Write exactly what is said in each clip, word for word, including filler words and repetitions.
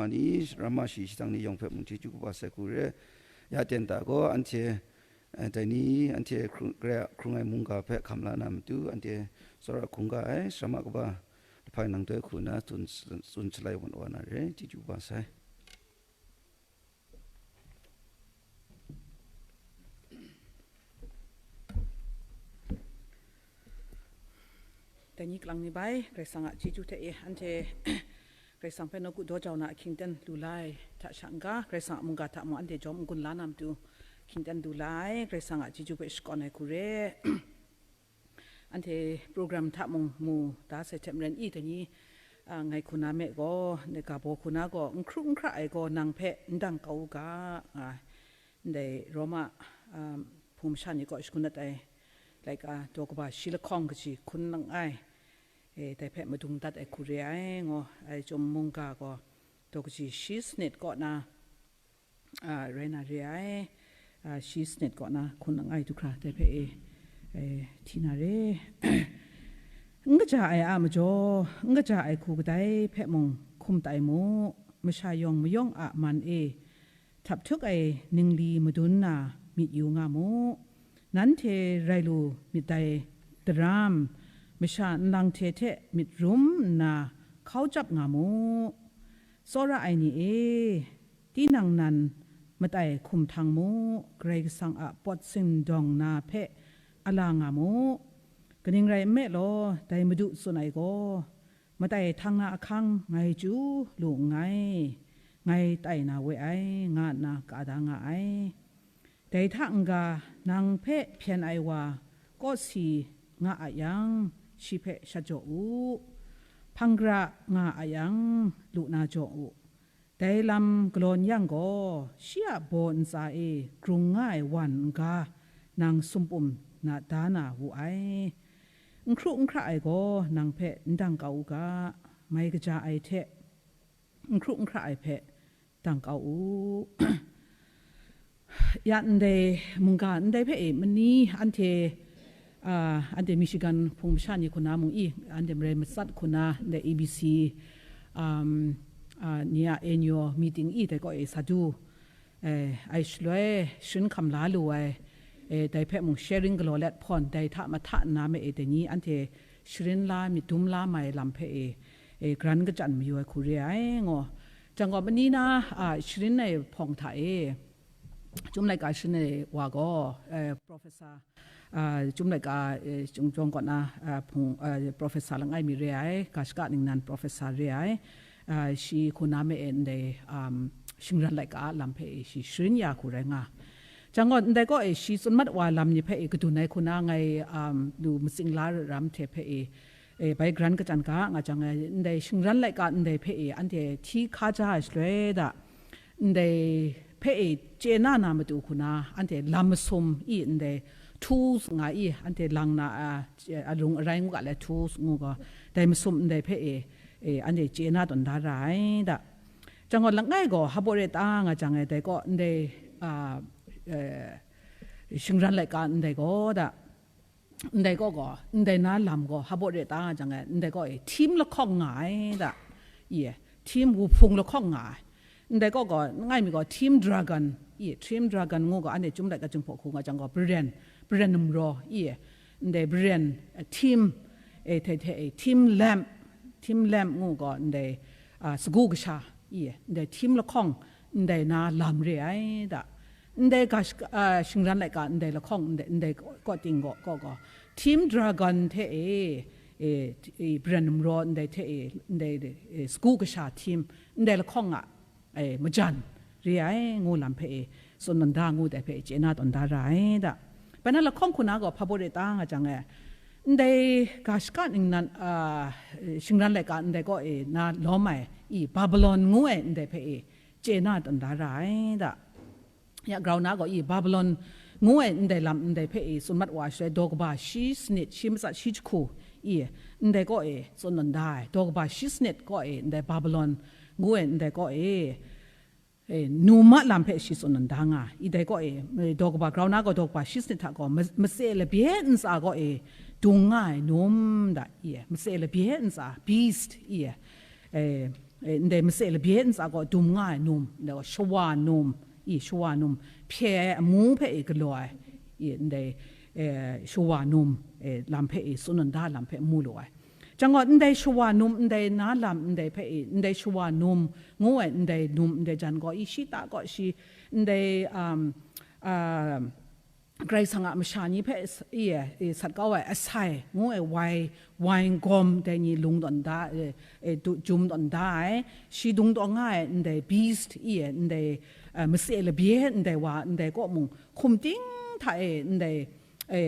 ni, ramma shi shadang ni yawng hpe mung chyeju kaba sai hku re. Ya ten ta gaw, anhte, eh, dai ni, anhte hkrung, hkrung ai mungga hpe hkam la na matu, anhte tsawra hkungga ai, sarama kaba lahpai nang doi hku na tsun, tsun shalai wa na re, chyeju kaba sai. Dai ni kalang ni bai, Karai Kasang a chyeju hte e, anhte Karai Kasang hpe nawku daw jau na ahkying ten lu la ai hta sha n-ga, Karai Kasang a mungga hta mung anhte jawm n-gun la na matu ahkying ten lu la ai, Karai Kasang a chyeju hpe shakawn ai hku re. Anhte program hta mung mu da sai hte maren i, dai ni, a, ngai hku na me gaw, ndai ga baw hku na gaw, n hkru n hkra ai gaw nang hpe n dang kau u ga, nga, ndai Roma, a, hpung masha ni kaw shagun dat ai, laika, daw kaba shi lahkawng kaji hkun langai, e, dai hpe madung dat ai hku re ai, ngaw ai chyum mungga gaw, daw kaji shi sanit kaw na, a, rai na re ai, a, shi sanit kaw na hkun langai du hkra dai hpe e, e, hti na re. N kaja ai a majaw, n kaja ai hku kadai hpe mung hkum tai mu, masha yawng mayawng a man e, htap htuk ai ningli madun na myit yu nga mu. Nanhte rai lu myit dai daram, masha nlang hte hte myit rum nna hkau chyap nga mu. Tsawra ai ni e, tinang nan matai hkum htang mu, Karai Kasang a pawt sindawng na hpe a la nga mu. Kaning rai nme law, dai Madu tsun ai gaw, matai htang na ahkang ngai chyu lu nngai, ngai tai na we ai, nga nna ka da nga ai. Dai hta n-ga, nang hpe hpyen ai wa kawsi nga a yang, shi hpe shat jaw u, hpang gara nga a yang, lu na jaw u. Dai lam galawn yang gaw, shi a baw ntsa e grung nga ai wan n-ga, nang sumpum na da na wu ai. N hkru n hkra ai gaw, nang hpe n dang kau u ga, mai kaja ai hte n hkru n hkra ai hpe dang kau u. Ya, ndai mungga, ndai hpe e mani anhte, a, anhte Michigan hpung masha ni hku na mung i, anhte marai matsat hku na, ndai A B C, um, a, ni a annual meeting i, dai kaw e sa du, e, ai shaloi sharin hkam la lu ai, e, dai hpe mung sharing galaw let hpawn, dai hta mahta nna me e, dai ni anhte sharin la, myit dum la mai lam hpe e, e, garan kachyan mayu ai hku re ai, ngaw. Jang gaw, mani na, a, sharin ai hpawng hta e, Chyum laika sharin ai wa gaw, eh, Professor, ah, Chyum laika, eh, Chyum Jawng kaw na, ah, hpung, ah, Professor langai mi re ai, ga shaka ningnan Professor re ai, ah, shi hku na me e ndai, um, shingran laika a lam hpe e shi sharin ya hku rai nga. Jang gaw, ndai kaw e shi tsun mat wa lam ni hpe e kadun ai hku na ngai, um, lu matsing la ram hte hpe e, e, bai garan kachyan ga nga jang e, ndai shingran laika ndai hpe e, anhte hti hkaja ai shaloi da, ndai hpe e chye na na matu hku na, anhte lam masum i ndai tools nga i, anhte lang na a, alung arai ngu ga le tools ngu ga, dai masum ndai hpe e, e, anhte chye na tawn da ra ai da. Jang gaw, langai gaw, hpa baw re ta nga jang e, dai kaw ndai, a, e, shingran laika ndai gaw da, ndai kaw gaw, ndai na lam gaw, hpa baw re ta nga jang e, ndai kaw e, htim lahkawng nga ai da, i e, htim wuhpung lahkawng nga ai. Ndai kaw gaw, ngai mi gaw, htim dragon, i e, htim dragon ngu gaw, anhte Chyum laika Jinghpaw hku nga jang gaw, baren, baren numraw, i e, ndai baren, eh, htim, eh, hte hte e, htim lamp, htim lamp ngu gaw, ndai, ah, sagu kasha, i e, ndai htim lahkawng, ndai na lam re ai da. Ndai ga sh-, ah, shingran laika ndai lahkawng, ndai, ndai kaw ting gaw, kaw gaw, htim dragon hte e, e, e, baren numraw ndai hte e, ndai, e, sagu kasha htim, ndai lahkawng a, e, majan re ai, ngu lam hpe e, tsun tawn da ngu dai hpe e, chye na tawn da ra ai da. Bai na lahkawng hku na gaw, hpa baw re ta nga jang e, ndai ga shaka ningnan, a, shingran laika ndai kaw e, na lawm ai, i, Babilon ngu ai ndai hpe e, chye na tawn da ra ai da. Ya, grau na gaw i, Babilon ngu ai ndai lam ndai hpe i, tsun mat wa shaloi, daw kaba shi sanit, shi matsat shi jahku i, ndai kaw e, tsun tawn da ai, daw kaba shi sanit kaw e, ndai Babilon ngu ai ndai kaw e, e, num a lam hpe shi tsun tawn da nga, i dai kaw e, e, daw kaba, grau na gaw daw kaba shi sanit hta gaw, ma-, matse labye ntsa kaw e, dung nga ai num da, i e, matse labye ntsa, beast, i e, e, e, ndai matse labye ntsa gaw dum nga ai num, ndai gaw shawa num, i shawa num, hpye ai amu hpe i galaw ai, i ndai, e, shawa num, e, lam hpe i tsun da lam hpe mu lu ai. Jang gaw, ndai shawa num, ndai na lam, ndai hpe i, ndai shawa num, ngu ai, ndai num, ndai jan gaw, i shi ta gaw shi, ndai, um, um, Karai Kasang a masha ni hpe s-, i, i sat kau ai asai, ngu ai, wai, wai gawm dai ni lung tawn da, e, e, du, jum tawn da ai, shi dung taw nga ai, ndai beast, i, ndai, e, matse labye, ndai wa, ndai kaw mung, hkum ting hta e, ndai, e,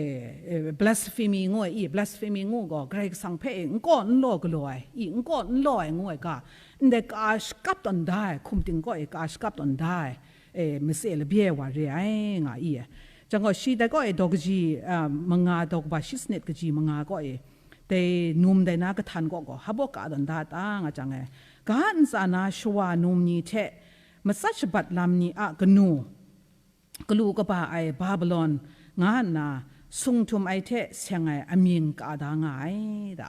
e, blasphemy ngu ai, i, blasphemy ngu gaw, Karai Kasang hpe e, n kaw n law galaw ai, i, n kaw n law ai, ngu ai ga, ndai ka shakap tawn da ai, hkum ting kaw e, ka shakap tawn da ai, e, matse labye wa re ai, nga i. Jang gaw, shi dai kaw e daw kaji, a, manga, daw kaba shi sanit kaji manga kaw e, dai num dai na kahtan kaw gaw, hpa ka tawn da ta, nga jang e, ga ntsa na shawa num ni hte matsat shabat lam ni a kanu, galu kaba ai Babilon, nga nna sung htum ai hte seng ai amying ka da nga ai, da.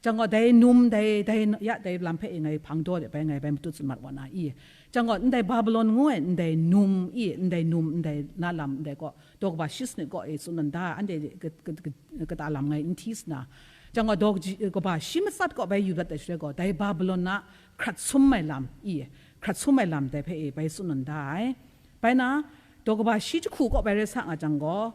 Jang gaw, dai num, dai, dai, ya, dai lam hpe e ngai hpang daw de bai, ngai bai matut tsun mat wa na i. Jang gaw, ndai Babilon ngu ai, ndai num i, ndai num, ndai na lam, ndai gaw, daw kaba shi sanit gaw e tsun da, anhte ka-, ka-, ka-, kata lam ngai n hti sa na. Jang gaw, daw kaji, kaba shi matsat gaw bai yu dat ai shaloi gaw, dai Babilon na hkrat sum ai lam i, hkrat sum ai lam dai hpe e bai tsun da ai. Bai na, daw kaba shi jahku kaw bai rai sa nga jang gaw,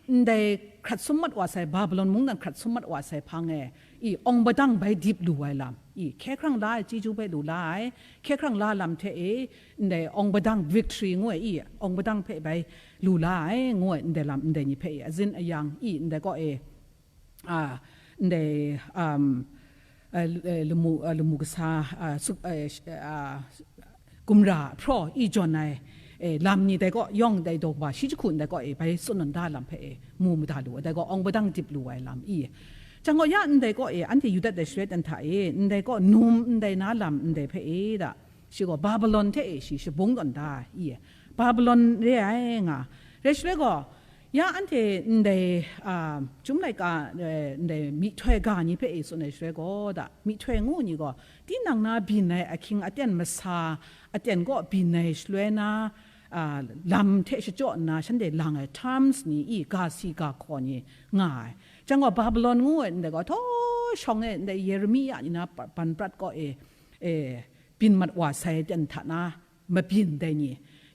ndai hkrat sum mat wa sai, Babilon mungdan hkrat sum mat wa sai hpang e, i, awng padang bai dip lu ai lam, i, hkye hkrang la ai chyeju bai lu la ai, hkye hkrang la lam hte e, ndai awng padang victory ngu ai, i, awng padang hpe bai lu la ai, ngu ai, ndai lam, ndai ni hpe e, azin ayang, i, ndai kaw e, a, ndai, um, a, l-, a, lamu, a, lamu kasa, a, suk-, a, sh-, a, gumra hpraw i jawn ai, e, lam ni dai kaw yawng dai daw kaba shi jahku ndai kaw e bai tsun da lam hpe e mu mada lu ai, dai gaw awng padang dip lu ai lam i. Jang gaw ya ndai kaw e anhte yu dat ai shaloi dan hta e, ndai kaw num ndai na lam ndai hpe e da, shi gaw Babilon hte e shi shabung tawn da ai i, Babilon re ai nga. Rai shaloi gaw, ya anhte ndai, a, Chyum laika, e, ndai myihtoi ga ni hpe e tsun ai shaloi gaw, da, myihtoi ngu ni gaw, tinang na byin ai ahkying aten masa, aten kaw byin ai shaloi na, a, lam hte shachyaw nna shanhte lang ai terms ni i, ga si ga hkaw ni nga ai. Jang gaw, Babilon ngu ai ndai gaw, htaw shawng e ndai Yeremia ni na pa-, ban prat kaw e, e, byin mat wa sai aten hta na, mabyin dai ni,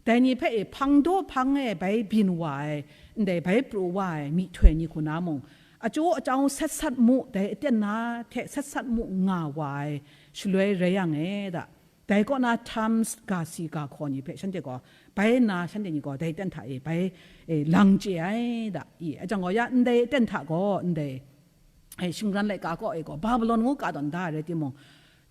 dai ni hpe e hpang daw hpang e bai byin wa ai, ndai bai pru wa ai myihtoi ni hku na mung, achyaw achau sat sat mu, dai aten na hte sat sat mu nga wa ai shaloi rai yang e da, dai kaw na terms ga si ga hkaw ni hpe shanhte gaw bai nna, shanhte ni gaw dai aten hta e bai, e, lang chye ai da, i, a jang gaw ya ndai aten hta gaw ndai e, shingran laika kaw e gaw, Babilon ngu ka tawn da ai rai timung,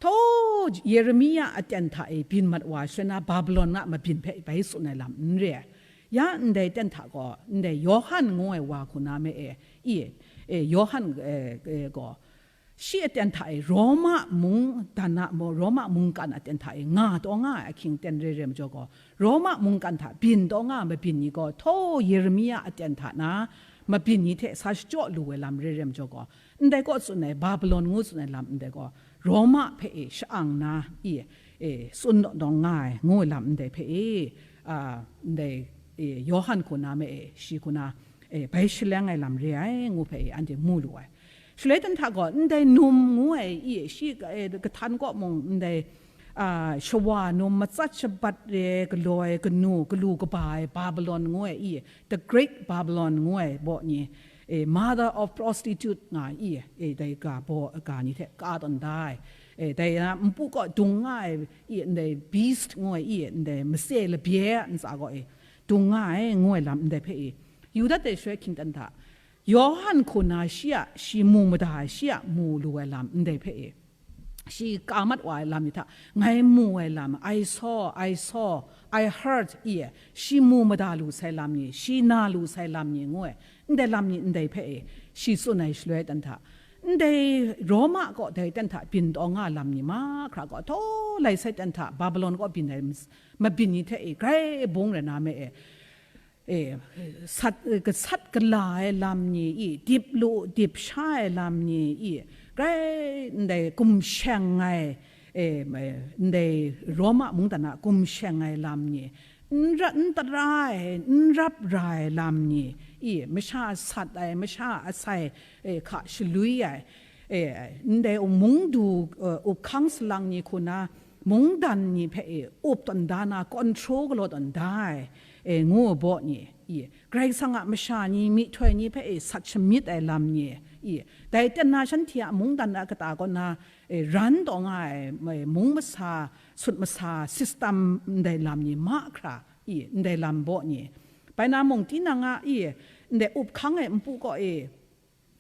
htaw Yeremia aten hta e byin mat wa shaloi na Babilon a mabyin hpe bai tsun ai lam n re ai. Ya ndai aten hta gaw, ndai Yawhan ngu ai wa hku na me e, i, e, Yawhan, e, e, gaw, shi aten hta e Roma mung dan a, mo, Roma mungkan aten hta e nga taw nga ai ahkying ten re re majaw gaw, Roma mungkan hta byin taw nga ai mabyin ni gaw, htaw Yeremia aten hta na mabyin ni hte sa shachyaw lu ai lam re re majaw gaw, ndai kaw tsun ai, Babilon ngu tsun ai lam ndai gaw, Roma hpe e sha-ang na, i, e, tsun naw nawng nga ai, ngu ai lam ndai hpe e, a, ndai, e, Yawhan hku na me e, shi hku na, e, bai shaleng ai lam re ai, ngu hpe e, anhte mu lu ai. Shaloi dan hta gaw, ndai num ngu ai, i, shi, e, kahtan kaw mung, ndai, a, shawa num, matsat shabat re, galaw ai, kanu, galu kaba ai, Babilon ngu ai, i, the Great Babylon ngu ai baw ni, e, mother of prostitute nga ai, i, e, dai ga baw, ga ni hte ka tawn da ai, e, dai na npu kaw dung nga ai, i, ndai beast ngu ai, i, ndai matse labye a ntsa gaw, e, dung nga ai, ngu ai lam ndai hpe, e, yu dat ai shaloi hkying dan hta, Yawhan hku na shi a, shi mu mada ai, shi a mu lu ai lam ndai hpe, e, shi ka mat wa ai lam ni hta, ngai mu ai lam, I saw, I saw, I heard, i, shi mu mada lu sai lam ni, shi na lu sai lam ni ngu ai, ndai lam ni ndai hpe e, shi tsun ai shaloi dan hta, ndai Roma kaw dai dan hta byin taw nga lam ni mahkra gaw, htaw lai sai dan hta Babilon kaw byin ai mas-, mabyin ni hte e, grai bung rai na me e, e, sat, e, gasat gala ai lam ni i, dip lu dip sha ai lam ni i, grai ndai gumsheng ai, e, ndai Roma mungdan a gumsheng ai lam ni, n ra, n tara ai, n rap ra ai lam ni, i, masha a sat ai, masha a asai, e, hka shalwi ai, e, ndai mungdu, e, up hkang salang ni hku na, mungdan ni hpe, e, up tawn da na, control galaw tawn da ai, e, ngu ai baw ni, i, Karai Kasang a masha ni, myihtoi ni hpe, e, sat shamyit ai lam ni, i, dai ten na shanhte a mungdan a kata kaw na, e, ran taw nga ai, e, mung masa, sut masa, system ndai lam ni mahkra, i, ndai lam baw ni. Bai na mung, tinang a, i, ndai up hkang ai npu kaw e,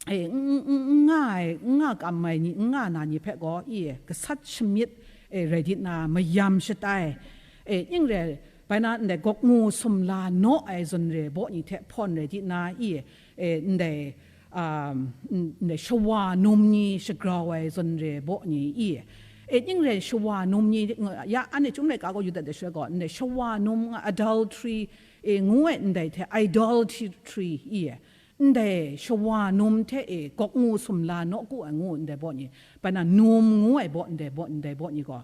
e, n, n, n nga ai, n nga kam ai ni, n nga na ni hpe gaw, i, gasat shamyit, e, rai dit na, mayam shatai, e, ning re, bai na ndai gawk ngu sumla naw ai zawn re baw ni hte hpawn rai dit na, i, e, ndai, um, n-, ndai shawa num ni shagrau ai zawn re baw ni, i, e, ning re shawa num ni, ya, anhte chyum laika gaw yu dat ai shaloi gaw, ndai shawa num, adultery, e, ngu ai ndai hte idolatry, i, ndai shawa num hte e gawk ngu sumla nawku ai ngu ndai baw ni, bai na num ngu ai baw ndai baw, ndai baw ni gaw,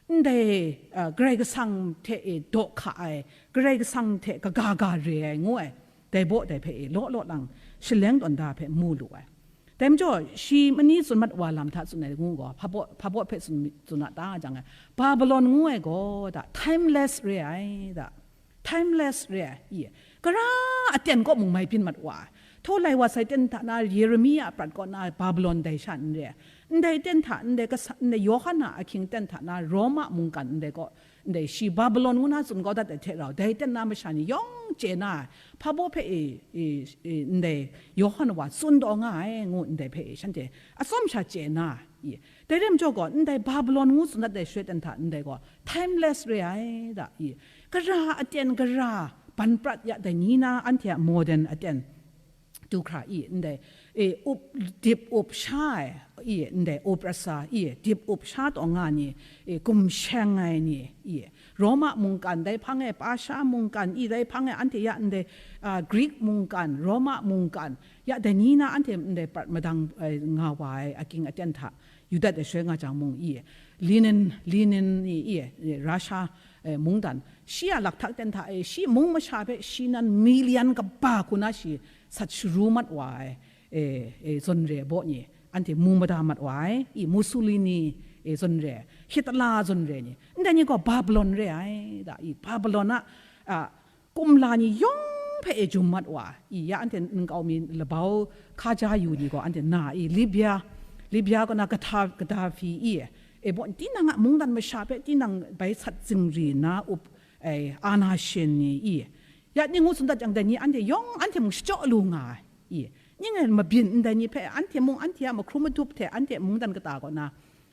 ndai, a, Karai Kasang hte e daw hka ai, Karai Kasang hte kaga ga re ai ngu ai, dai baw dai hpe e law law lang shaleng tawn da hpe mu lu ai. Dai majaw, shi mani tsun mat wa lam hta tsun ai ngu gaw, hpa baw, hpa baw hpe tsun, tsun a ta nga jang e, Babilon ngu ai gaw, da, timeless re ai, da. Timeless re ai, i, kara aten kaw mung mai byin mat wa ai. Htaw lai wa sai ten hta na Yeremia a prat kaw na Babilon dai sha n re ai. Ndai ten hta, ndai kasa-, ndai Yawhan a ahkying ten hta na Roma mungkan ndai kaw, ndai shi Babilon ngu na tsun kau dat ai hte rau, dai ten na masha ni yawng chye na ai. Hpa baw hpe e, e, e, ndai Yawhan wa tsun taw nga ai ngu ndai hpe e shanhte atsawm sha chye na ai. I, dai re majaw gaw, ndai Babilon ngu tsun dat ai shaloi ten hta ndai gaw, timeless re ai da, i, kara aten kara ban prat ya dai ni na, anhte a modern aten du hkra, i, ndai, e, up, dip up sha ai, i, ndai up rasa, i, dip up sha taw nga ni, e, gumsheng ai ni, i, Roma mungkan, dai hpang e Pasha mungkan, i, dai hpang e anhte ya ndai, a, Greek mungkan, Roma mungkan, ya dai ni na anhte ndai prat madang, e, nga wa ai aking aten hta, yu dat ai shaloi nga jang mung, i, linen, linen ni, i, Russia, e, mungdan, shi a lakhtak ten hta e, shi mung masha hpe shi nan million kaba hku na shi sat sharu mat wa ai, e, e, zawn re baw ni, anhte mu mada mat wa ai, i, Mussolini, e, zawn re, Hitler zawn re ni, ndai ni gaw Babilon re ai, da, i, Babilon a, a, kumla ni yawng hpe e jum mat wa, i, ya anhte nkau mi labau hka ja yu ni gaw anhte na, i, Libya, Libya kaw na Gadda-, Gaddafi, i, e baw tinang a mungdan masha hpe tinang bai sat zingri na up, e, ana shin ni, i, ya ning ngu tsun dat jang dai ni anhte yawng anhte mung shachyaw lu nga ai, i, ning e mabyin ndai ni hpe anhte mung anhte a mahkrum madup hte anhte mungdan kata kaw na,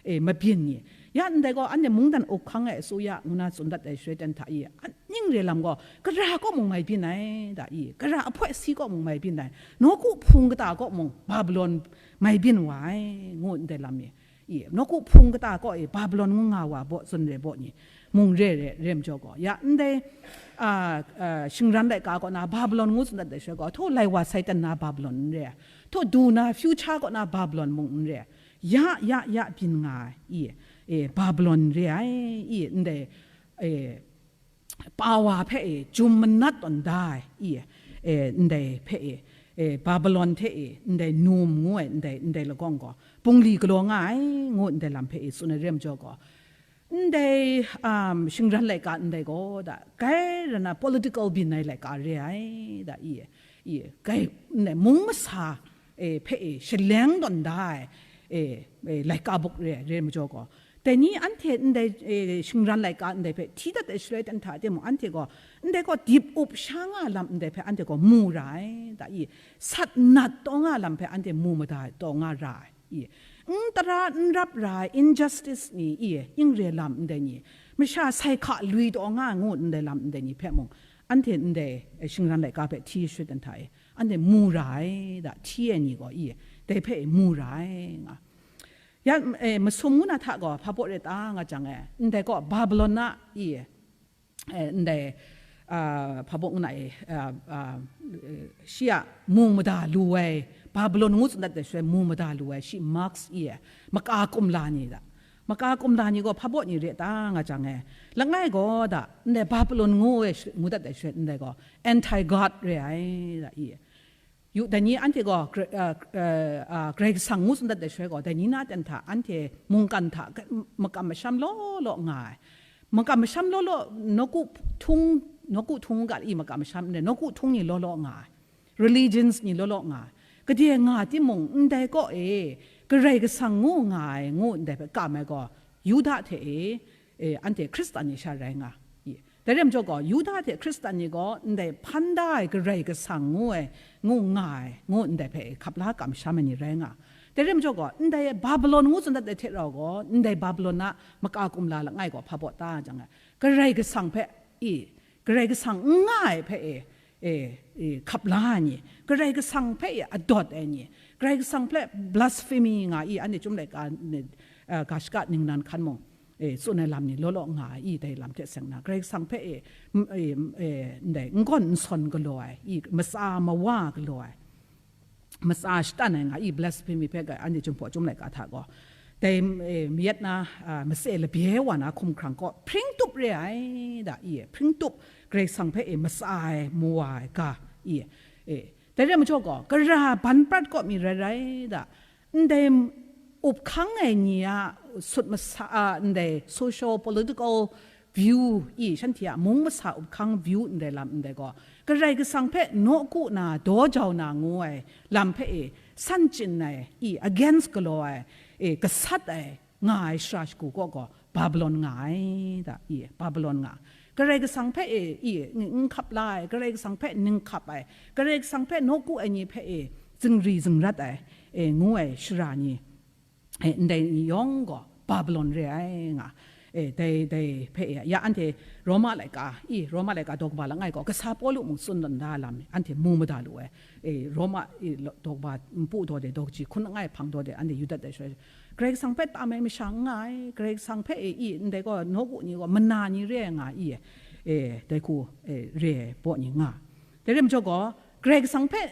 e, mabyin ni. Ya ndai gaw, anhte mungdan up hkang ai asuya ngu na tsun dat ai shaloi ten hta i, an-, ning re lam gaw, kara kaw mung mai byin ai, da i, kara ahpoi si kaw mung mai byin ai, nawku hpung kata kaw mung Babilon mai byin wa ai, ngu ndai lam i, i, nawku hpung kata kaw e Babilon ngu nga wa baw, zawn re baw ni, mung re, re, re majaw gaw, ya ndai, a, a, shingran laika kaw na Babilon ngu tsun dat ai shaloi gaw, htaw lai wa sai ten na Babilon n re ai, htaw du na future kaw na Babilon mung n re ai, ya, ya, ya byin nga ai, i, e, Babilon re ai, i, ndai, e, pawa hpe, e, jum manat tawn da ai, i, e, ndai hpe, e, e, Babilon hte, e, ndai num ngu ai, ndai, ndai lagawng gaw, bungli galaw nga ai, ngu ndai lam hpe, e, tsun ai re majaw gaw, ndai, um, shingran laika ndai gaw, da, grai ra na political byin ai laika re ai, da, i, i, grai, ndai mung masa, e, hpe, e, shaleng tawn da ai, e, e, laika buk re ai, re majaw gaw, dai ni anhte ndai, e, shingran laika ndai hpe hti dat ai shaloi ten hta de mung, anhte gaw, ndai gaw dip up sha nga lam ndai hpe anhte gaw mu ra ai, da, i, sat nat taw nga lam hpe anhte mu mada taw nga ra ai, i, n tara n rap ra ai injustice ni, i, ning re lam ndai ni, masha sai hka lui taw nga ngu ndai lam ndai ni hpe mung, anhte ndai, e, shingran laika hpe hti shaloi ten hta e, anhte mu ra ai, da, hti ai ni gaw, i, dai hpe mu ra ai nga. Ya, e, masum ngu na hta gaw, hpa baw re ta nga jang e, ndai gaw Babilon a, i, e, ndai, a, hpa baw ngu na e, a, a, e, shi a mu mada lu ai, Babilon ngu tsun dat ai shaloi mu mada lu ai, shi Marx, i, e, maka kumla ni da. Maka kumla ni gaw hpa baw ni re ta nga jang e, langai gaw da, ndai Babylon ngu e sh-, ngu dat ai shaloi ndai gaw anti-God re ai da i. Yu dai ni anhte gaw Gre-, ah, ah, ah, Karai Kasang ngu tsun dat ai shaloi gaw, dai ni na ten hta anhte mungkan hta ka-, makam masham law law nga ai. Makam masham law law, nawku htung, nawku htung ga i makam masham ndai, nawku htung ni law law nga ai. Religions ni law law nga ai. Gade nga timung, ndai kaw e, Karai Kasang ngu nga ai, ngu ndai hpe kam ai gaw, Yuda hte e, e, anhte Hkristan ni sha rai nga i. Dai rai majaw gaw, Yuda hte Hkristan ni gaw ndai hpan da ai Karai Kasang ngu ai, ngu nga ai, ngu ndai hpe e hkap la kam sham ai ni rai nga. Dai rai majaw gaw, ndai Babylon ngu tsun dat ai hte rau gaw, ndai Babylon na maka kumla langai gaw hpa baw ta jang ai, Karai Kasang hpe i, Karai Kasang n nga ai hpe e, e, e, hkap la ai ni, Karai Kasang hpe e adawt ai ni, Karai Kasang hpe blasphemy nga i, anhte Chyum laika ni, eh, ga shaka ningnan hkan mung, e, tsun ai lam ni law law nga ai, i dai lam hte seng na, Karai Kasang hpe e, m-, e, m-, e, ndai, n gawn n sawn galaw ai, i matsa mawa galaw ai, matsa shatan ai nga i, blasphemy hpe ga anhte Jinghpaw Chyum laika hta gaw, dai, e, mayat na, a, matse labye wa na hkumhkrang kaw hpring tup re ai da i, hpring tup Karai Kasang hpe e matsa ai, mawa ai ga i, e, dai rai majaw gaw, gara ban prat kaw mi rai rai da, ndai up hkang ai ni a sut masa, a, ndai socio political view i, shanhte a mung masa up hkang view ndai lam ndai gaw, Karai Kasang hpe nawku na, daw jau na ngu ai lam hpe e, san chyin ai i, against galaw ai, e, gasat ai, nga ai shara shagu kaw gaw, Babylon nga ai da i, Babylon nga. Karai Kasang hpe e, i, n-, n hkap la ai, Karai Kasang hpe ning hkap ai, Karai Kasang hpe nawku ai ni hpe e, zingri zingrat ai, e, ngu ai shara ni, e, ndai ni yawng gaw Babylon re ai nga. E, dai, dai hpe e, ya anhte Roma laika, i, Roma laika daw kaba langai gaw, kasa Pawlu mung tsun dan da lam, anhte mu mada lu ai. E, Roma, i, lo-, daw kaba npu daw de, daw kaji hkun langai hpang daw de, anhte yu dat ai shaloi, Karai Kasang hpe tam ai masha n nga ai, Karai Kasang hpe e, i, ndai gaw, nawku ni gaw, mana ni re ai nga i, e, dai hku, e, re ai baw ni nga. Dai rai majaw gaw, Karai Kasang hpe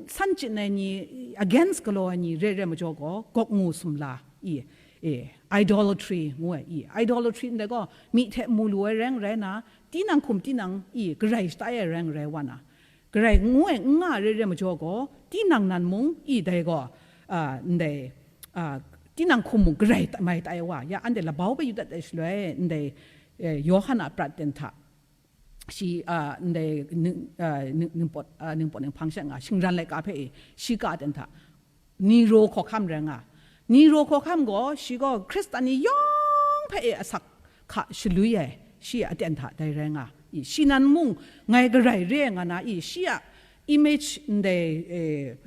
san chyin ai ni, against galaw ai ni re re majaw gaw, gawk ngu sumla, i, e, idolatry ngu ai, i, idolatry ndai gaw, mi hte mu lu ai rai n rai na, tinang hkum tinang, i, garai shatai ai rai n rai wa na, garai ngu ai n nga re re majaw gaw, tinang nan mung, i, dai gaw, a, ndai, a, tinang hkum mung garai ta-, mai tai wa, ya anhte labau hpe yu dat ai shaloi, ndai, e, Yawhan a prat ten hta, shi, a, ndai ning, a, ning, ningpawt, a, ningpawt ninghpang sha nga, shingran laika hpe e, shi ka ten hta, Nero hkawhkam rai nga. Nero hkawhkam gaw, shi gaw Hkristan ni yawng hpe e asak hka shalwi ai, shi a aten hta dai rai nga. I, shi nan mung ngai garai re ai nga na i, shi a image ndai, e,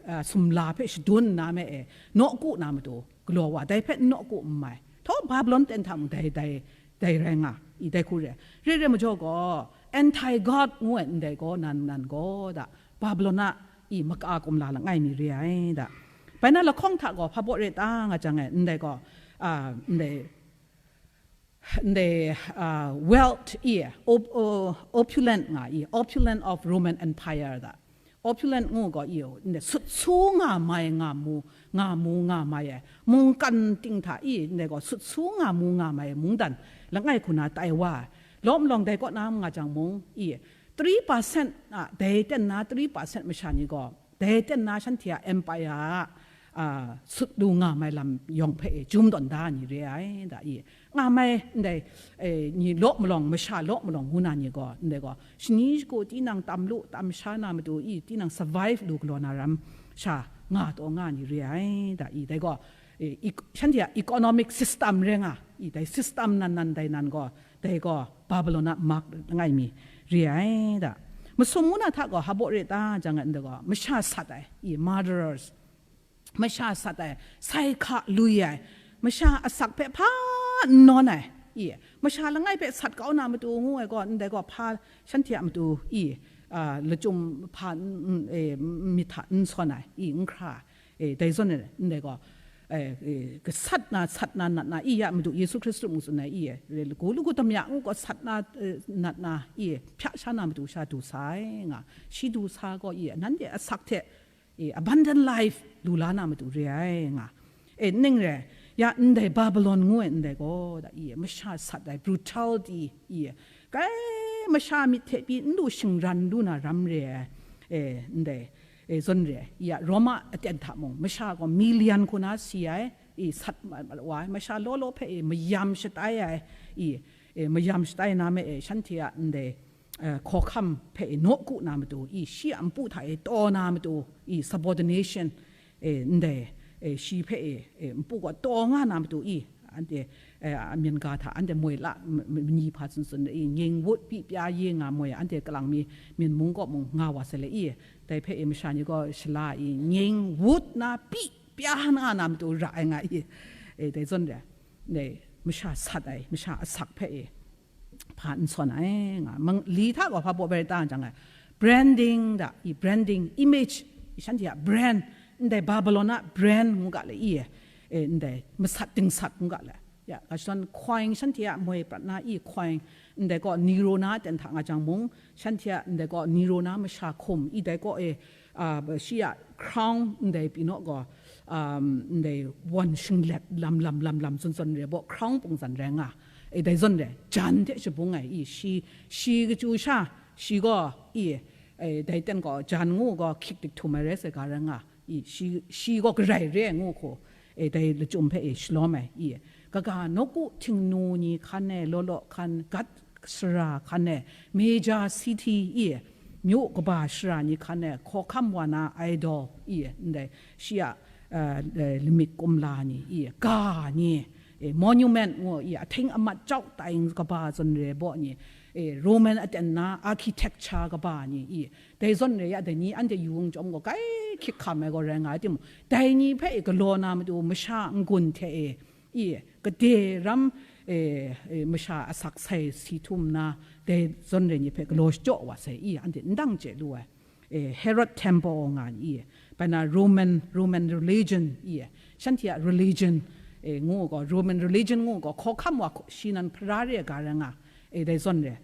a, sumla hpe shadun nna me e, nawku na matu galaw wa, dai hpe n nawku n mai. Htaw Babylon ten hta mung dai, dai, dai rai nga, i dai hku re. Re re majaw gaw, anti-God ngu ai ndai gaw nan, nan gaw da, Babylon a i maka kumla langai mi re ai da. Bai na lahkawng hta gaw hpa baw re ta nga jang ai, ndai gaw, a, ndai, ndai, a, wealth i, op-, o-, opulent nga i, opulent of Roman Empire da. Opulent ngu gaw i, ndai sut su nga mai nga mu, nga mu nga mai ai, mungkan ting hta i, ndai gaw sut su nga mu nga mai ai mungdan langai hku na tai wa ai. Law malawng dai kaw na nga jang mung i, three percent a, dai ten na three percent masha ni gaw, dai ten na shanhte a empire a, a, sut lu nga mai lam yawng hpe e, jum tawn da ni re ai, da i. Nga mai, ndai, e, ni law malawng, masha law malawng ngu na ni gaw, ndai gaw, shani shagu tinang tam lu, tam sha na matu i, tinang survive lu galaw na ram sha nga taw nga ni re ai, da i. Dai gaw, e, ec-, shanhte a economic system re nga i, dai system nan nan dai nan gaw, dai gaw Babylon a mak langai mi re ai da. Masum ngu na hta gaw hpa baw re ta jang ai ndai gaw, masha sat ai, i, murderers, masha sat ai, sai hka lui ai, masha asak hpe hpa n nawn ai, i, masha langai hpe sat kau na matu ngu ai gaw, ndai gaw hpa shanhte a matu, i, a, lachyum hpa n, n, e, myit hta n sawn ai, i, n hkra ai, e, dai zawn e, ndai gaw, e, e, gasat na, sat na, nat na, i ya Madu Yesu Hkristu mung tsun ai, i, e, lagu lagu damya ngu gaw sat na, e, nat na, i, hpya sha na matu sha du sa ai nga, shi du sa gaw, i, nanhte asak hte, e, abundant life lu la na matu re ai nga. E, ning re, Ya ndai Babylon ngu ai ndai gaw, da i, masha sat ai brutality i, kai masha myit hte pyi n lu shingran lu na ram re ai, e, ndai, e, zawn re ai. Ya Roma aten hta mung, masha gaw million hku na si ai, i, sat mat mat wa ai, masha law law hpe, e, mayam shatai ai, i, e, mayam shatai na me, e, shanhte a ndai, e, hkawhkam hpe, e, nawku na matu, i, shi a npu hta, e, taw na matu, i, subordination, e, ndai, e, shi hpe, e, e, npu gaw taw nga na matu i, anhte, e, a myen ga hta anhte moi la, m-, m-, mani hpa tsun tsun i, nying wut pyi pya ye nga moi, anhte kalang mi, myen mung kaw mung nga wa sai le i, dai hpe, e, masha ni gaw shala i, nying wut na pyi pya nga na matu ra ai nga i, e, dai zawn re, dai masha sat ai, masha asak hpe, e, hpa n sawn ai nga. Mang-, li hta gaw hpa baw bai ta jang ai. Branding da, i branding, image, i shanhte a brand, ndai Babylon a brand ngu ga le i, e, ndai masat dingsat ngu ga le. Ya, ga shadawn coin shanhte a moi prat na i coin, ndai gaw Nero na ten hta nga jang mung, shanhte a ndai gaw Nero na masha hkum, i dai gaw e, a, shi a crown ndai pyi naw gaw, um, ndai wan shinglet lam lam lam lam zawn zawn re baw crown pungzan rai nga. E, dai zawn re, jan hte shabung ai i, shi, shi kachyu sha, shi gaw i, e, dai ten gaw jan ngu gaw hkyik dik htum ai rai sai ga rai nga. I, shi, shi gaw garai re ai ngu hku, e, dai lachyum hpe, e, shalawm ai, i, kaga nawku htingnu ni hkan e, law law hkan, gat sara hkan e, major city, i, myu kaba sara ni hkan e, hkawhkam wa na idol, i, ndai, shi a, e, e, lamik kumla ni, i, ga ni, e, monument ngu, i, ahting amat jau tai kaba zawn re baw ni, e, Roman aten na architecture kaba ni, i, dai zawn re ya, dai ni anhte yu n chyawm gaw, kai hkyik hkam ai gaw rai nga ai timung, dai ni hpe, e, galaw na matu masha n-gun hte, e, i, gade ram, e, e, masha asak sai si htum na, dai zawn re ni hpe galaw shachyaw wa sai, i, anhte n dang chye lu ai. E, Herod Temple nga ni, i, bai na Roman, Roman religion, i, shanhte a religion, e, ngu gaw, Roman religion ngu gaw, hkawhkam wa hku-, shi nan hpara re ai ga rai nga, e, dai zawn re.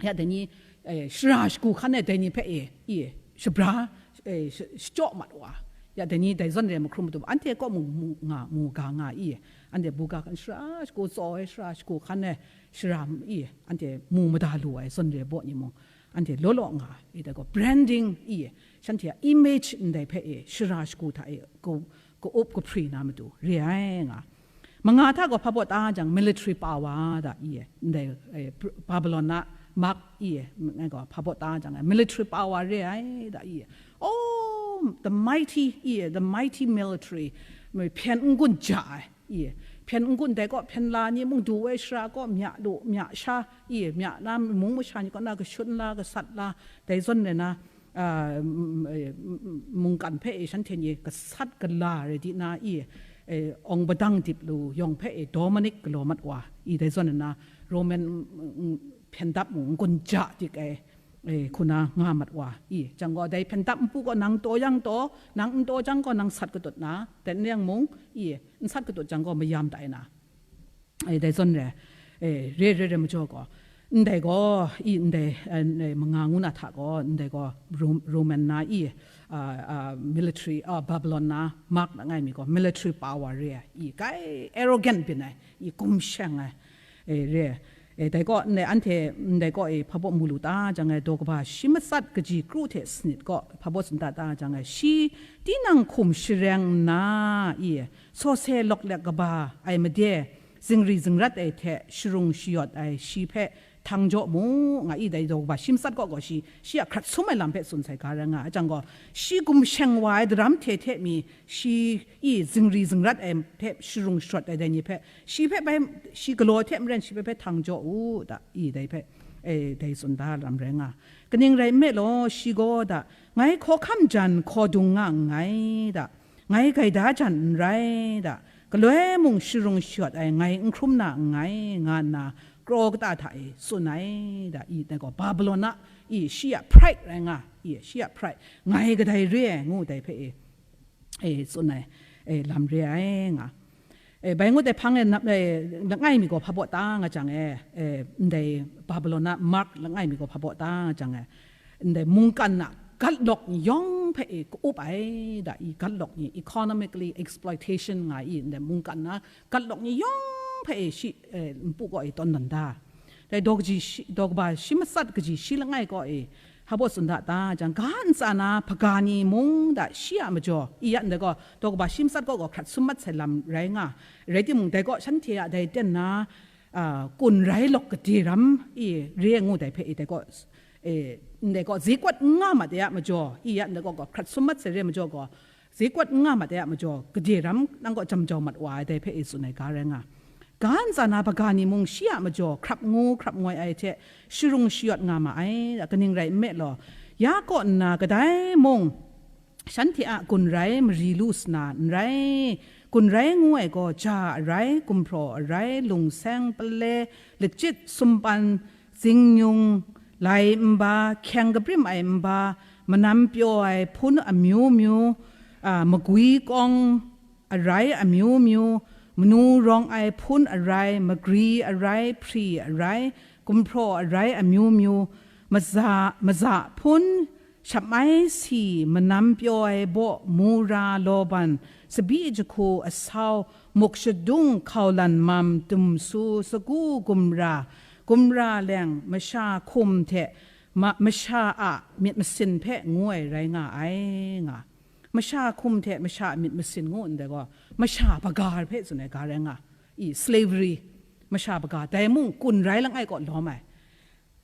Ya, dai ni, e, shara shagu hkan e dai ni hpe, e, i, shabra, e, sh-, shachyaw mat wa. Ya, dai ni dai zawn re mahkrum matu, anhte kaw mu, mu nga, mu ga nga, i, anhte buga hkan shara shagu tsaw ai, shara shagu hkan e shara, i, anhte mu mada lu ai zawn re baw ni mung, anhte law law nga, i, dai gaw branding, i, shanhte a image ndai hpe, e, shara shagu hta, e, ko, ka-up kahpri na matu re ai nga. Manga hta gaw hpa baw ta jang military power da i, ndai, e, Br-, Babylon na Mark i, ngai gaw hpa baw ta jang ai, military power re ai da i. Oh, the mighty, i, the mighty military, hpyen n-gun ja ai, i, hpyen n-gun dai kaw hpyen la ni mung du ai shara kaw mya lu, mya sha, i, mya na mung masha ni kaw na kashun la, kasat la, dai zawn re na, a, m-, m-, m-, mungkan hpe e shanhte ni gasat gala rai di na i, e, awng padang dip lu yawng hpe e Dominic galaw mat wa, i dai zawn nna Roman, mm, mm, hpyen dap mung n-gun ja dik ai, e, hku na nga mat wa, i, jang gaw dai hpyen dap npu gaw nang taw yang taw, nang n taw jang gaw nang sat katut na, ten yang mung, i, n sat katut jang gaw mayam tai na. E, dai zawn re, e, re, re, re majaw gaw, ndai gaw, i, ndai, e, ndai manga ngu na hta gaw, ndai gaw Rom-, Roman na i, a, a, military, a, Babylon na Mark langai mi gaw, military power re ai, i, kai arrogant byin ai, i, gumsheng ai, e, re. E, dai gaw, ndai anhte, ndai gaw, e, hpa baw mu lu ta jang ai, daw kaba shi matsat kaji kru hte sanit gaw, hpa baw tsun ta ta jang ai, shi tinang hkum shareng nna, i, sawse lawk lek kaba ai made, zingri zingrat ai hte sharung shayawt ai shi hpe htang jaw mu, nga i dai daw kaba shi matsat kaw gaw shi, shi a hkrat sum ai lam hpe tsun sai ga rai nga ai jang gaw, shi gumsheng wa ai daram hte hte mi, shi i zingri zingrat ai hpe sharung shayawt ai dai ni hpe, shi hpe bai, shi galaw hte maren shi hpe bai htang jaw u, da i dai hpe, e, dai tsun da lam rai nga. Kaning rai nme law, shi gaw da, ngai hkawhkam jan hkaw dung nga nngai da, ngai gaida jan n rai da, galoi mung sharung shayawt ai ngai n hkrum na nngai, nga nna kraw kata hta e tsun ai da, i, dai gaw Babylon a, i, shi a pride rai nga, i, shi a pride, ngai kadai re ai ngu dai hpe e, e, tsun ai, e, lam re ai nga. E, bai ngut ai hpang e nap, e, langai mi gaw hpa baw ta nga jang e, e, ndai Babylon a Mark langai mi gaw hpa baw ta nga jang e, ndai mungkan a Gatlawk ni yawng hpe e ka-up ai, da i gatlawk ni, economically exploitation nga i ndai mungkan na, gatlawk ni yawng hpe e shi, eh, npu kaw e tawn tawn da. Dai daw kaji shi, daw kaba shi matsat kaji shi langai kaw e, hpa baw tsun da ta jang, ga ntsa na hpaga ni mung da shi a majaw, i ya ndai gaw, daw kaba shi matsat kaw gaw hkrat sum mat sai lam rai nga, rai timung, dai kaw shanhte a dai ten na, a, kun rai lawk gade ram i re ai ngu dai hpe i dai kaw, e, ndai kaw, zikawt n nga mat ai a majaw, i ya ndai kaw gaw hkrat sum mat sai re ai majaw gaw, zikawt n nga mat ai a majaw, gade ram nang kaw jam jau mat wa ai dai hpe i tsun ai ga rai nga. Ga ntsa na hpaga ni mung shi a majaw hkrap ngu hkrap ngoi ai hte sharung shayawt nga ma ai, kaning rai nme law, ya kaw nna kadai mung, shanhte a gun rai mari lu sa na n rai. Gun rai ngu ai gaw, ja arai, gumhpraw arai, lungseng, pale, lachyit, sumpan, zingnyung, lai nba, hkyeng kabrim ai nba, manam pyaw ai hpun amyu myu, a, magwi kawng arai amyu myu, manu rawng ai hpun arai, magri arai, hpri arai, gumhpraw arai amyu myu, maza, maza hpun, shapmai si, manam pyaw ai baw, mura, lawban, tsabyi jahku, asau, muk shadung, hkaulan mam, dumsu, sagu, gumra, gumra leng, masha hkum hte ma-, masha a myit masin hpe ngu ai rai nga ai, nga. Masha hkum hte masha a myit masin ngu ndai gaw, masha hpaga hpe tsun ai ga rai nga, i slavery, masha hpaga, dai mung kun rai langai kaw lawm ai.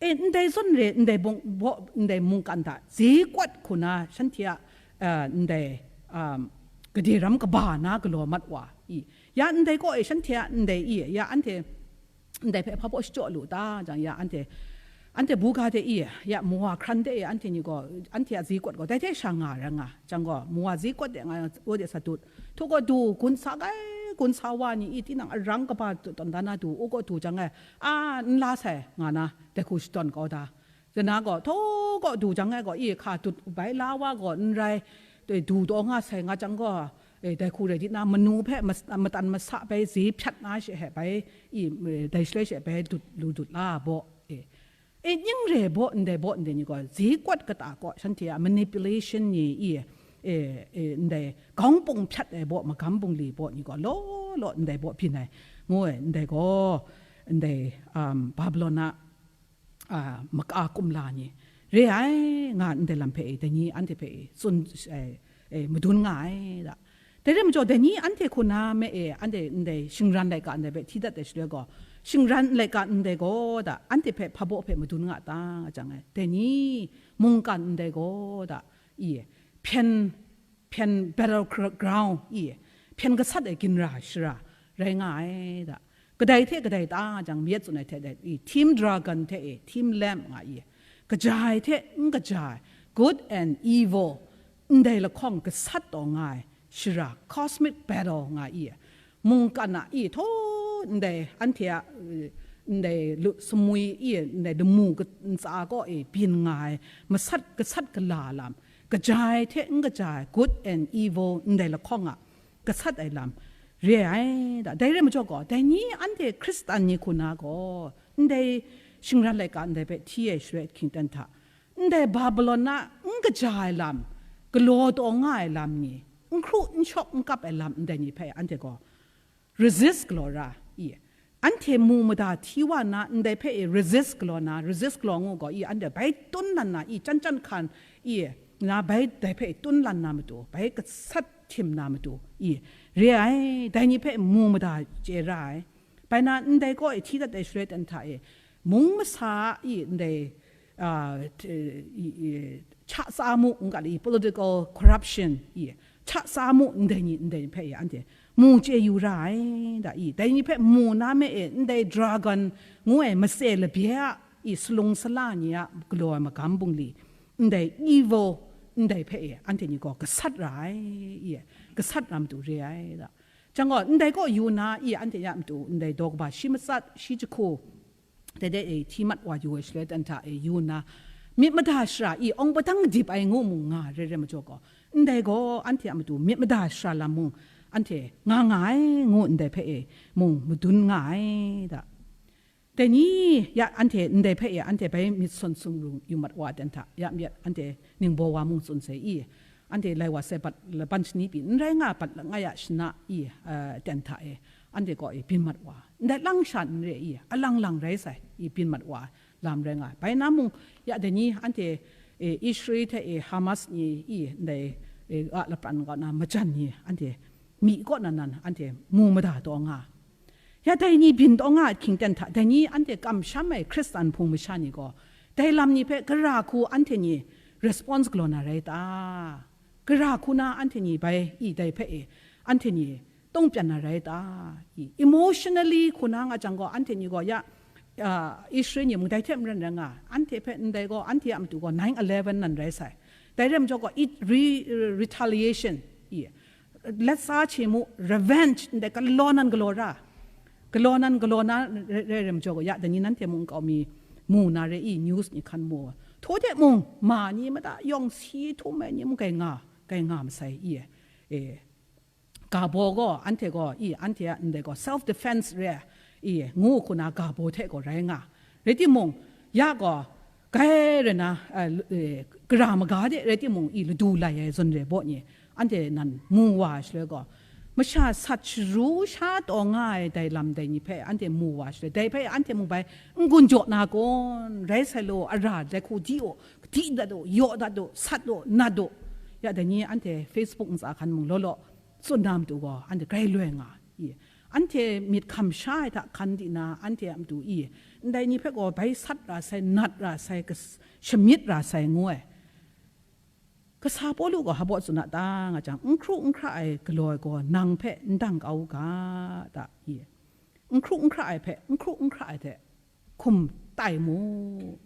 E, ndai zawn re, ndai bawng, baw, ndai mungkan hta, zikawt hku na shanhte a, a, ndai, um, gade ram kaba na galaw mat wa, i, ya ndai kaw e shanhte a ndai, i, ya anhte, ndai hpe hpa baw shachyaw lu ta jang, ya anhte, anhte buga de, i, ya mawa hkran de, i, anhte ni gaw, anhte a zikawt gaw, dai hte sha nga ra nga, jang gaw, mawa zikawt de nga, u de sa dut, htu gaw du, gun sa ai, gun sa wa ni, i, tinang arang kaba tawn dan na du, u gaw du jang e, a, n la sai, nga na, dai hku shadawn kau da. Dana gaw, htaw gaw du jang ai gaw, i hka dut bai la wa gaw n rai, dai du taw nga sai nga jang gaw, e, dai hku rai di na, manu hpe mas-, matan masa bai ze hpyat na she he bai, i, e, dai shaloi she bai dut, lu dut la baw, e. E, ning re baw, ndai baw, ndai ni gaw, zikawt kata kaw, shanhte a manipulation ni, i, e, e, ndai, gaung pung hpyat ai baw, magam bungli baw ni gaw, law law ndai baw byin ai, ngu ai, ndai gaw, ndai, um, Babilon a, a, maka kumla ni re ai, nga ndai lam hpe e, dai ni anhte hpe e, tsun, e, e, madun nga ai da. Dai rai majaw, dai ni anhte hku na me e, anhte ndai shingran laika ndai hpe hti dat ai shaloi gaw, shingran laika ndai gaw da, anhte hpe hpa baw hpe madun nga ta nga jang e, dai ni mungkan ndai gaw da, i, hpyen hpyen battle gr-, ground, i, hpyen gasat ai ginra shara rai nga ai da. Kadai hte kadai ta jang, myit tsun ai hte dai, i, Team Dragon hte, i, Team Lamb nga, i, kaja ai hte n kaja ai, good and evil, ndai lahkawng gasat taw nga ai shara, cosmic battle nga, i, mungkan a, i, htaw ndai anhte a, i, ndai lu-, sumwi, i, ndai lamu ka-, ntsa kaw, i, byin nga ai masat gasat gala lam, kaja ai hte n kaja ai, good and evil, ndai lahkawng a gasat ai lam re ai da. Dai rai majaw gaw, dai ni anhte Hkristan ni hku na gaw, ndai shingran laika ndai hpe hti ai shaloi ahkying aten hta, ndai Babilon na n kaja ai lam, galaw taw nga ai lam ni, n hkru n shawk n kap ai lam ndai ni hpe anhte gaw resist galaw ra, i, anhte mu mada hti wa nna, ndai hpe e resist galaw na, resist galaw ngu gaw, i, anhte bai tun lan na, i, chyan chyan hkan, i, na bai dai hpe tun lan na matu, bai gasat htim na matu, i, re ai, dai ni hpe mu mada chye ra ai. Bai na, ndai kaw e hti dat ai shaloi aten hta e, mung masa a, i, ndai, a, t-, i, i, cha tsa mu, n ga li, political corruption, i, cha tsa mu, ndai ni, ndai ni hpe, i, anhte mu chye yu ra ai, da, i, dai ni hpe mu na me e, ndai dragon ngu ai matse labye a, i, salung sala ni a galaw ai magam bungli, ndai evil, ndai hpe, i, anhte ni gaw gasat ra ai, i, gasat ra matu re ai, da. Jang gaw, ndai kaw yu na, i, anhte ya matu, ndai daw kaba shi matsat, shi jahku, dai dai e hti mat wa yu ai shaloi aten hta e yu nna, myit mada shara i awng padang dip ai ngu mung nga re re majaw gaw, ndai gaw anhte a matu myit mada shara lam mung anhte nga nga ai ngu ndai hpe e mung madun nga ai da. Dai ni ya anhte ndai hpe e anhte bai myit sawn sung yu mat wa ten hta, ya myit anhte ningbaw wa mung tsun sai i, anhte lai wa sai bat laban shani pyi n rai nga bat langai a shana i, eh, ten hta e, anhte kaw e byin mat wa, ndai lang sha n re i, alang lang rai sai i byin mat wa lam rai nga ai. Bai na mung, ya dai ni anhte, eh, Israel hte e Hamas ni i ndai, eh, a lapran kaw na majan ni anhte myi kaw na nan anhte mu mada taw nga. Ya dai ni byin taw nga ai hkying ten hta, dai ni anhte kamsham ai Hkristan hpung masha ni gaw, dai lam ni hpe gara hku anhte ni response galaw na rai ta? Gara hku na anhte ni bai i dai hpe e, anhte ni tawng pyan na rai ta? I emotionally hku na nga jang gaw, anhte ni gaw ya, ah, Israel ni mung dai hte maren rai nga, anhte hpe ndai gaw, anhte a matu gaw nine eleven nan rai sai. Dai rai majaw gaw, it re-, retaliation, i, letsa hte mu, revenge, ndai galaw nan galaw ra, galaw nan galaw na re-, re-, rai majaw gaw, ya dai ni nanhte mung nkau mi mu na re i, news ni hkan mu. Htaw de mung, ma ni mada yawng si htum ai ni mung gai nga, gai nga masai i, e, ga baw gaw, anhte gaw, i, anhte a ndai gaw self defense re, i, ngu hku na ga baw hte gaw rai nga. Rai timung, ya gaw, gai rai na, eh, lu-, eh, gara maga de rai timung, i, ladu lai ai zawn re baw ni, anhte nan mu wa ai shaloi gaw, masha sat sharu sha taw nga ai dai lam dai ni hpe anhte mu wa ai shaloi, dai hpe anhte mung bai n gun jaw na kun, rai sai law, ara dai hku di u, di dat u, yaw dat u, sat u, nat u. Ya dai ni anhte Facebook ntsa hkan mung law law, tsun na matu gaw, anhte grai loi nga i. Anhte myit hkam sha ai hta hkan di na, anhte a matu i, ndai ni hpe gaw bai sat ra sai, nat ra sai, kas-, shamyit ra sai ngu ai. Kasa Pawlu gaw hpa baw tsun a ta nga jang, n hkru n hkra ai galaw ai gaw nang hpe n dang kau u ga, ta i. N hkru n hkra ai hpe, n hkru n hkra ai hte hkum tai mu,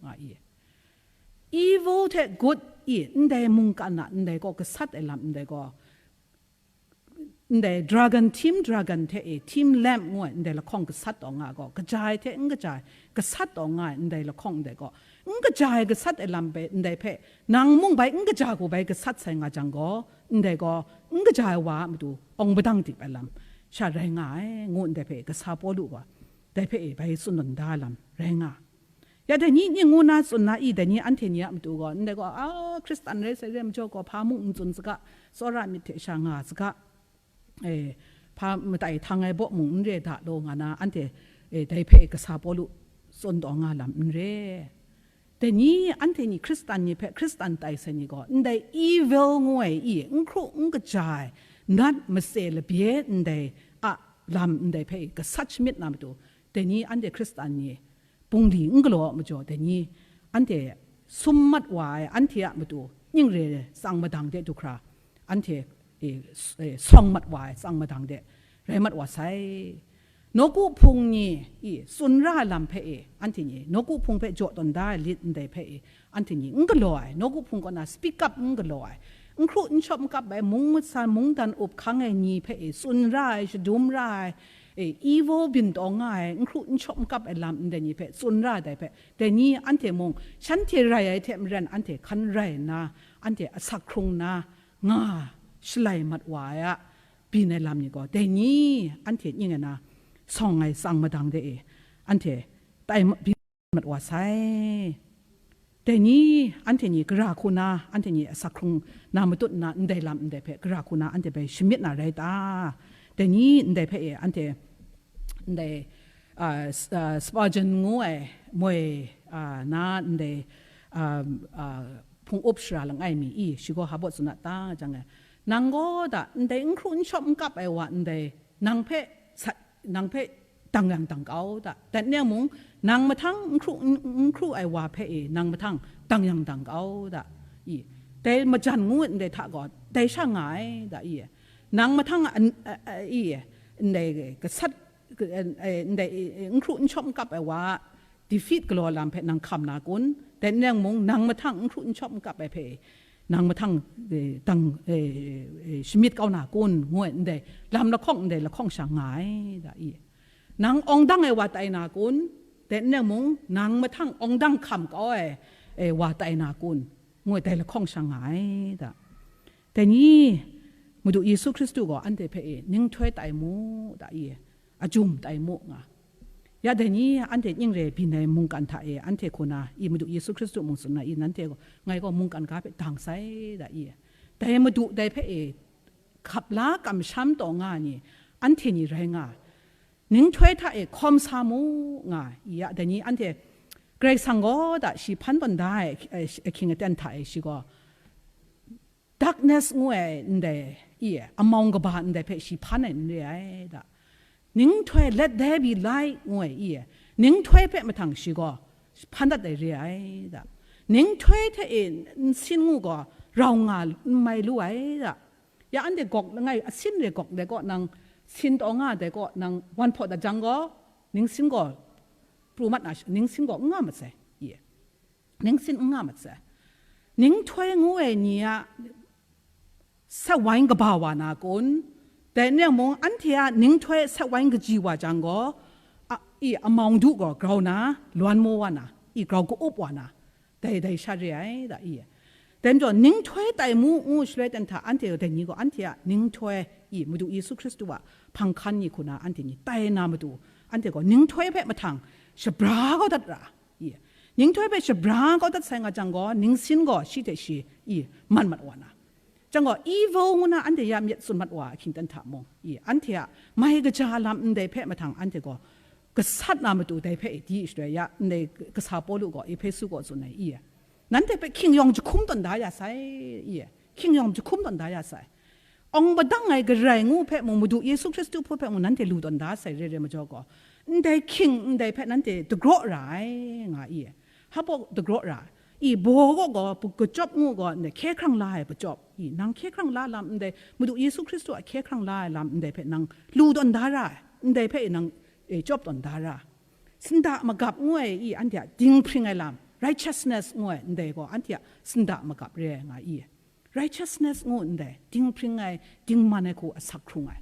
nga i. Evil hte good i, ndai mungkan a, ndai gaw gasat ai lam, ndai gaw, ndai dragon, team dragon hte e, team lamb ngu ai, ndai lahkawng gasat taw nga ai gaw, kaja ai hte n kaja ai, gasat taw nga ai, ndai lahkawng ndai gaw, n kaja ai gasat ai lam hpe, ndai hpe, nang mung bai n kaja hku bai gasat sai nga jang gaw, ndai gaw, n kaja ai wa a matu, awng padang dip ai lam, sha rai nga ai, ngu ndai hpe, kasa Pawlu gaw, dai hpe e bai tsun tawn da ai lam, rai nga. Ya dai ni, ning ngu na tsun na i, dai ni anhte ni a matu gaw, ndai gaw, a, Hkristan rai sai rai majaw gaw, hpa mung n tsun saga, tsawra myit hte sha nga saga, e, hpa matai htang ai baw mung n re da law nga na, anhte, e, dai hpe kasa Pawlu tsun taw nga lam n re. Dai ni, anhte ni Hkristan ni hpe Hkristan tai sai ni gaw, ndai evil ngu ai i, n hkru n kaja ai, nat mase labye ndai a lam ndai hpe gasat shamyit na matu, dai ni anhte Hkristan ni, bungli n galaw ai majaw, dai ni anhte sum mat wa ai, anhte a matu ning re tsang madang de du hkra, anhte, e, s-, e, sawng mat wa ai tsang madang de rai mat wa sai. Nawku hpung ni i tsun ra ai lam hpe e, anhte ni nawku hpung hpe jaw tawn da ai lit ndai hpe e, anhte ni n galaw ai, nawku hpung kaw na speak up n galaw ai, n hkru n shawp n kap ai, mung matsan, mungdan up hkang ai ni hpe e, tsun ra ai, shadum ra ai, e, evil byin taw nga ai, n hkru n shawp n kap ai lam ndai ni hpe tsun ra ai dai hpe, dai ni anhte mung shanhte rai ai hte maren anhte hkan rai nna, anhte asak hkrung nna, nga shalai mat wa ai a, byin ai lam ni gaw, dai ni anhte ning ai na, sawng ai tsang madang de e, anhte tai ma-, byin mat wa sai. Dai ni anhte ni gara hku na, anhte ni asak hkrung na matut nna, ndai lam ndai hpe gara hku na anhte bai shamyit na rai ta? Dai ni ndai hpe e, anhte ndai, ah, s-, ah, Spurgeon ngu ai moi, ah, na ndai, ah, ah, hpung up shara langai mi i, shi gaw hpa baw tsun a ta nga jang e, nang gaw da, ndai n hkru n shawp n kap ai wa ndai, nang hpe sat, nang hpe dang yang dang kau da. Dat nang mung, nang mahtang n hkru, n, n hkru ai wa hpe e, nang mahtang dang yang dang kau da. I, dai majan ngu ndai hta gaw, dai sha nga ai da i. Nang mahtang an, a, a, i, ndai gasat, eh, ndai, eh, n hkru n shawp n kap ai wa, defeat galaw lam hpe nang hkam na kun? Dai nang mung, nang mahtang n hkru n shawp n kap ai hpe, nang mahtang, eh, dang, eh, eh, shamyit kau na kun? Ngu ai ndai, lam lahkawng ndai lahkawng sha nga ai, da i. Nang awng dang ai wa tai na kun? Dai nang mung, nang mahtang awng dang hkam kau ai, eh, wa tai na kun? Ngu ai dai lahkawng sha nga ai, da. Dai ni, Madu Yesu Hkristu gaw anhte hpe e, ning htoi tai mu, da i, ajum tai mu nga. Ya dai ni anhte ning re byin ai mungkan hta e, anhte hku na i Madu Yesu Hkristu mung tsun na i, nanhte gaw, ngai gaw mungkan ga hpe dang sai da i. Dai Madu dai hpe e, hkap la kamsham taw nga ai ni, anhte ni rai nga, ninghtoi hta e hkawm sa mu nga i, ya dai ni anhte Karai Kasang gaw da shi hpan tawn da ai, eh, ahkying aten hta e shi gaw, darkness ngu ai ndai, i, amawng kaba ndai hpe shi hpan ai n re ai da. Ninghtoi, let there be light ngu ai, i, ninghtoi hpe mahtang shi gaw hpan dat ai re ai da. Ninghtoi hte e nsin ngu gaw rau nga n mai lu ai da. Ya anhte gawk langai asin re gawk dai kaw nang sin taw nga dai kaw nang wan hpaw dat jang gaw, ningsin gaw pru mat na sha, ningsin gaw n nga mat sai, i. Ningsin n nga mat sai. Ninghtoi ngu ai ni a sawai kaba wa na kun? Dai n rai mung, anhte a ninghtoi sawai kaji wa jang gaw, a, i amawng du gaw grau na, lwan maw wa na, i grau ka-up wa na, dai, dai sha re ai da i. Dai majaw, ninghtoi tai mu ngu shaloi ten hta, anhte dai ni gaw, anhte a ninghtoi, i Madu Yesu Hkristu a hpang hkan ni hku na, anhte ni tai na matu, anhte gaw ninghtoi hpe mahtang shabra kau dat ra, i. Ninghtoi hpe shabra kau dat sai nga jang gaw, ningsin gaw shi hte shi, i, man mat wa na. Jang gaw, evil ngu na anhte ya myit tsun mat wa ahkying ten hta mung, i, anhte a mai kaja lam ndai hpe mahtang anhte gaw gasat na matu dai hpe i di shaloi ya, ndai kasa Pawlu gaw Ehpesu gaw tsun ai, i, nanhte hpe hkying yawng jahkum tawn da ya sai, i, hkying yawng jahkum tawn da ya sai. Awng padang ai Karai ngu hpe mung, Madu Yesu Hkristu hpe mung, nanhte lu tawn da sai re re majaw gaw, ndai hkying ndai hpe nanhte dagraw ra ai, nga i. Hpa dagraw ra, i, baw gaw gaw, pu-, kachyawp ngu gaw, ndai hkye hkrang la ai kachyawp, i, nang hkye hkrang la lam ndai, Madu Yesu Hkristu a hkye hkrang la ai lam ndai hpe nang lu tawn da ra, ndai hpe nang, e, chyawp tawn da ra. Sinda magap ngu ai, i, anhte a dinghpring ai lam, righteousness ngu ai ndai gaw, anhte a sinda magap re ai, nga i. Righteousness ngu ndai, dinghpring ai, dingman ai hku asak hkrung ai.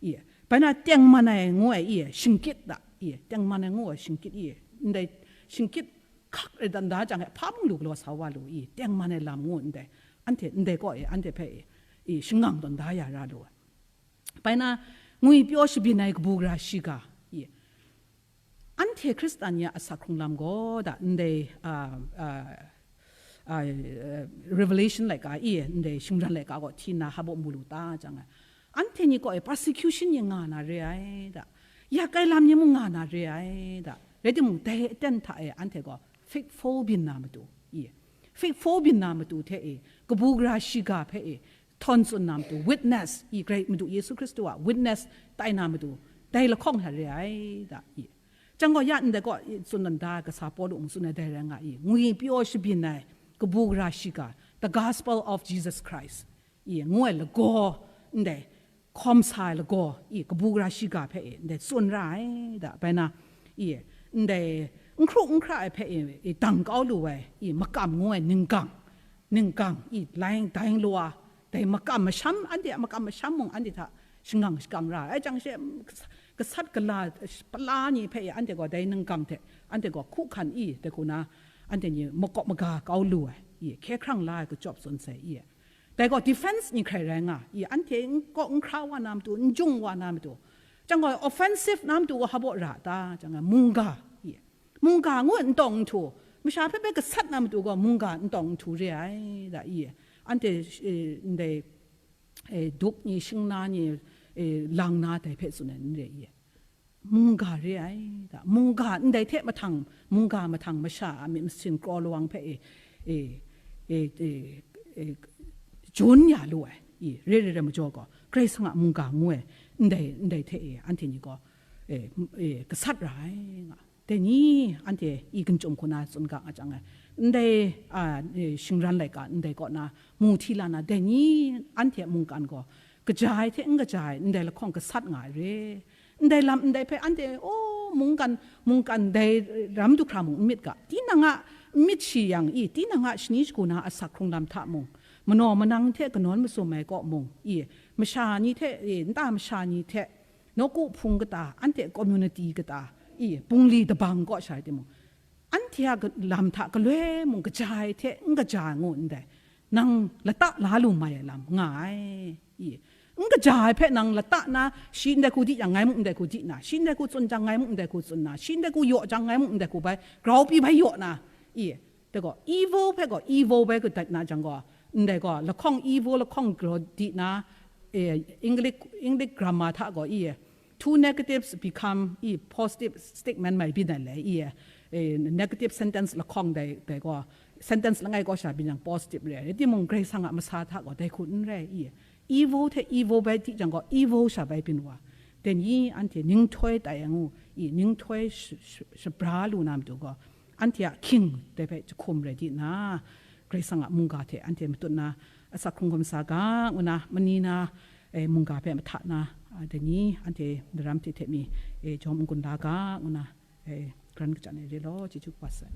I, bai na tengman ai ngu ai, i, shingkyit da, i, tengman ai ngu ai shingkyit, i, ndai shingkyit hkak rai dan da jang e, hpa mung lu galaw sa wa lu, i, tengman ai lam ngu ndai, anhte ndai kaw e, anhte hpe, i, i, shangang tawn da ya ra lu ai. Bai na ngwi pyaw shabyin ai kabu gara shiga, i, anhte Hkristan ni a asak hkrung lam gaw da, ndai, a, a, a, Revelation laika i, ndai shingran laika gaw hti nna hpa mu lu ta jang ai, anhte ni kaw e persecution ni nga na re ai da, yak ai lam ni mung nga na re ai da, rai timung, dai aten hta e anhte gaw fik fo byin na matu, i, fik fo byin na matu hte e, kabu gara shiga hpe e, htawn tsun na matu, witness, i, Karai Madu Yesu Hkristu a witness tai na matu, dai lahkawng hta re ai da, i. Jang gaw ya ndai kaw, i, tsun dan da ai kasa Pawlu mung tsun ai dai rai nga i, ngwi pyaw shabyin ai kabu gara shiga, the gospel of Jesus Christ, i, ngu ai lagaw, ndai hkawm sa ai lagaw, i, kabu gara shiga hpe, i, ndai tsun ra ai da, bai na, i, ndai n hkru n hkra ai hpe, i, i, dang kau lu ai, i, makam ngu ai ninggang, ninggang, i, laing daing lua, dai makam masham, anhte a makam masham mung anhte hta shangang shakang ra ai jang she, kas-, gasat gala, pala ni hpe, i, anhte gaw dai ninggang hte, anhte gaw hku hkan, i, dai hku na, anhte ni makawp maga kau lu ai, i, hkye hkrang la ai kachyawp tsun sai, i. Dai gaw defense ni hkrai rai nga, i, anhte n kaw n hkra wa na matu, n jung wa na matu, jang gaw offensive na matu gaw hpa ra ta, jang gaw mungga, i, mungga ngu n tawng n htu, masha hpe hpe gasat na matu gaw mungga n tawng n htu re ai da, i, anhte, eh, ndai, eh, duk ni, shingna ni, eh, lang na dai hpe tsun ai n re, i. Mungga re ai da, mungga ndai hte mahtang, mungga mahtang masha a myit masin kraw lawang hpe, e, e, e, e, e, jun ya lu ai, i, re re re majaw gaw, Karai Kasang a mungga ngu ai, ndai, ndai hte, e, anhte ni gaw, e, m-, e, gasat ra ai nga. Dai ni anhte i gun chyum hku na tsun ga nga chyang ai, ndai, a, e, shingran laika ndai kaw na, mu hti la na, dai ni anhte mungkan gaw, kaja ai hte n kaja ai, ndai lahkawng gasat nga ai re. Ndai lam ndai hpe anhte, o, mungkan, mungkan dai ram du hkra mung n myit ga, tinang a n myit shi yang i, tinang a shani shagu na asak hkrung lam hta mung, manaw manang hte kanawn masum ai kaw mung i, masha ni hte, i, nta masha ni hte, nawku hpung kata, anhte community kata, i, bungli dabang kaw sha ai timung, anhte a ga-, lam hta galoi mung kaja ai hte n kaja ai ngu ndai, nang lata la lu mai ai lam nga ai, i, N kaja ai hpe nang lata na, shi ndai hku di jang, ngai mung ndai hku di na, shi ndai hku tsun jang, ngai mung ndai hku tsun na, shi ndai hku yaw jang, ngai mung ndai hku bai, grau pyi bai yaw na, i, dai gaw, evil hpe gaw, evil bai kadat na jang gaw, ndai gaw, lahkawng evil, lahkawng grau di na, eh, English, English grammar hta gaw, i, two negatives become, i, positive statement mai byin ai le, i, eh, negative sentence lahkawng dai, dai gaw, sentence langai kaw sha byin jang positive re ai. Rai timung, Karai Kasang a masa hta gaw, dai hku n rai, i, evil hte evil bai di jang gaw, evil sha bai byin wa. Dai ni anhte ninghtoi tai ai ngu, i, ninghtoi sh-, sh-, shabra lu na matu gaw, anhte a hkying dai hpe jahkum rai di na, Karai Kasang a mungga hte anhte matut na, asak hkrung hkrum sa ga ngu na, mani na, eh, mungga hpe mahta na, ah, dai ni anhte daram hte hte mi, eh, jawm n-gun la ga ngu na, eh, garan kachyan ai re law, chyeju kaba sai.